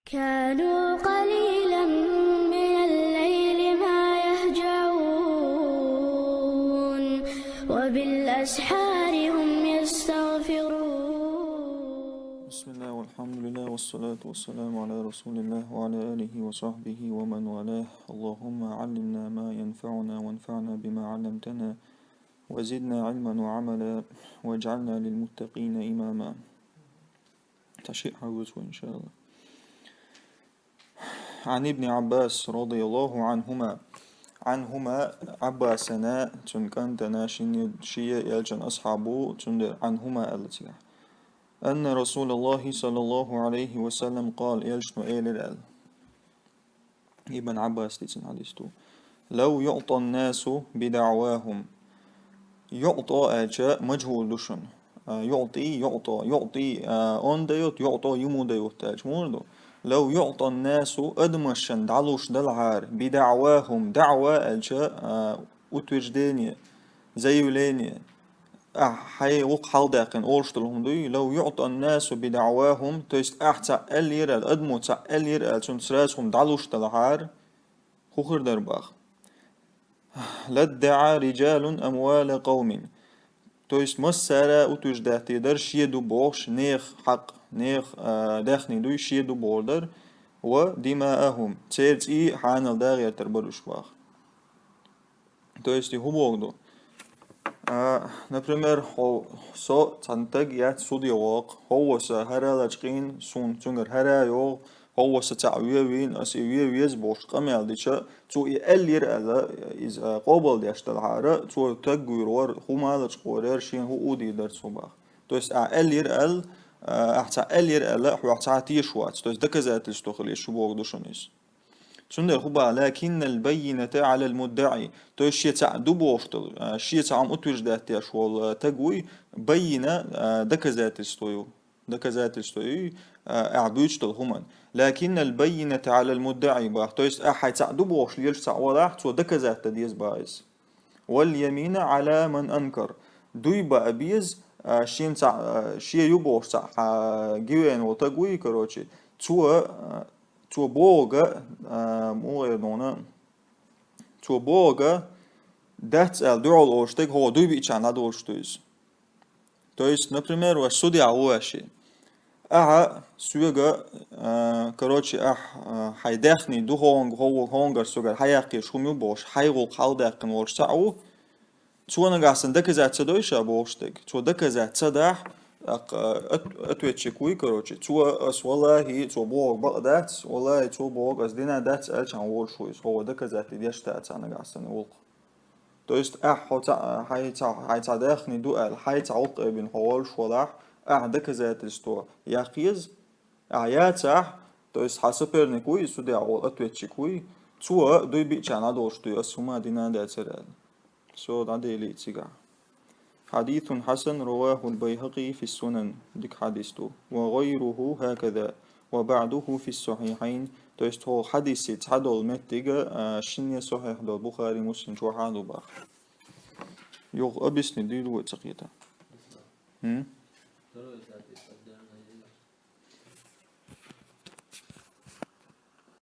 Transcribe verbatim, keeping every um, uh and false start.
كانوا قليلا من الليل ما يهجعون، وبالأسحار هم يستغفرون. بسم الله والحمد لله والصلاة والسلام على رسول الله وعلى آله وصحبه ومن والاه. اللهم علمنا ما ينفعنا وانفعنا بما علمتنا وزدنا علما وعملا واجعلنا للمتقين إماما. Ташиъ хьагуц вай, иншааллах. عن ابن عباس رضي الله عنهما. عنهما, Ӏаббасана, цун кӀантана, шинне, шия элчан асхьабу, цундер عنهما аьлла цигахь. أن رسول الله صلى الله عليه وسلم قال, элчано элира аьлла. Ибн Ӏаббас дийцина хьадис ду. لو يعطى الناس بدعواهم. يعطى аьлча, мажгӀул ду шуна. А, يعطي, يعطى, يعطي, а, он даёт, يعطى ему дают аьлча, мур ду. لو يعطى الناس, адамашна дӀалуш далахьара, بدعواهم, даӀва аьлча, а, утверждение, заявление. Ахь хьай гӀуллакх хьалдаьккхина олуш долу хӀума дуй, لو يعطى الناس بدعواهم, то есть ахь цхьаъ аьллера аьлла, адамо цхьаъ аьллера аьлла, цунна сразу хӀума дӀалуш далахьара, хӀун хир дара боху? لادعى رجال أموال قوم. То есть массара утверждать дер дара, шен ду бохуш, нехан хьакъ, нехан, а, даьхни дуй, шен ду бохур дара, ودماءهم, церан цӀий а хьанал дагӀертар бара уьш боху. То есть и хӀун боху ду? А, например, хьо, со цхьана стаг яц суде воккху, хӀовва сан хӀара лачкъийна, суна цуьнгара хӀара йогӀу, хӀовва сан цхьаъ вен вийна, ас и вен веза бохуш къамел дича, цо и аьллера аьлла, иза, а, къобалдеш далахьара, цо стаг вуьйр вара, хӀума лачкъор яра, шена хӀун удийр дара цо боху. То есть ахь аьллера аьлла, а, ахь цхьаъ аьллера аьлла, хьох цхьа а тешаш вац. То есть доказательство хила еза, шу боху ду шуна иза. Цундела хӀун боху, لكن البينة على المدعي. То есть шен цхьаъ ду бохуш долу, а, шен цхьаъ хӀума утверждать деш волу, а, стаг вуй, баййина, а, доказательство ю. Доказательство ю, а, ахь буьйцуш долу хӀуманна. لكن البينة على المدعي боху. То есть ахь хьайн цхьаъ ду бохуш лелаш цхьаъ валахь, цо доказать дан деза боху иза. واليمين على من أنكر. Дуй баа беза, а, шен цхьаъ, а, шен ю бохуш цхьаъ, а, гивен волу стаг вуй, короче, цо, а, цо бохург, а, муха эр дона, цо бохург дац аьлла дуьхьал олуш стаг, хӀо дуй биъчарна дӀадолуш ду иза. То есть, например, вай судья ву аьлча, ахьа соьга, а, короче, ахь, а, хьайн даьхни ду хӀонга, хӀо-, хӀонгара соьгара хьаяккхийча хӀума ю бохуш, хьайн гӀуллакх хьалдаьккхина волуш цхьаъ ву, цо нагахь санна доказать ца дой ша бохуш стаг. Цо доказать ца дахь, тӀаккха, а, от-, ответчик вуй, короче. Цо ас валлахӀи, цо бохург бакъ дац, валлахӀи, цо бохург ас дина дац аьлча, хьан волуш ву иза, хӀо вай доказать деш дац цхьа нагахь санна гӀуллакх. То есть ахь хьо цхьа, хьайн цхьа, хьайн цхьа даьхни ду аьлла, хьайн цхьа гӀуллакх бина хьо волуш валахь, ахь доказательство яккха еза, ахь яцахь, то есть хьан соперник вуй, судья волу ответчик вуй, цо дуй биъчарна дӀадолуш дуй, ас хӀума дина дацара аьлла. Со дӀаделий цигахь. حديث حسن رواه البيهقي في السنن, дика хьадис ду. وغيره هكذا، وبعضه في الصحيحين. То есть хӀокху хьадисе цхьадолу меттиг, а, шинне сахьихь долу Бухари, Муслим чохь а ду боху. Юха объяснить дийр ду вай ца кхета? ХӀун?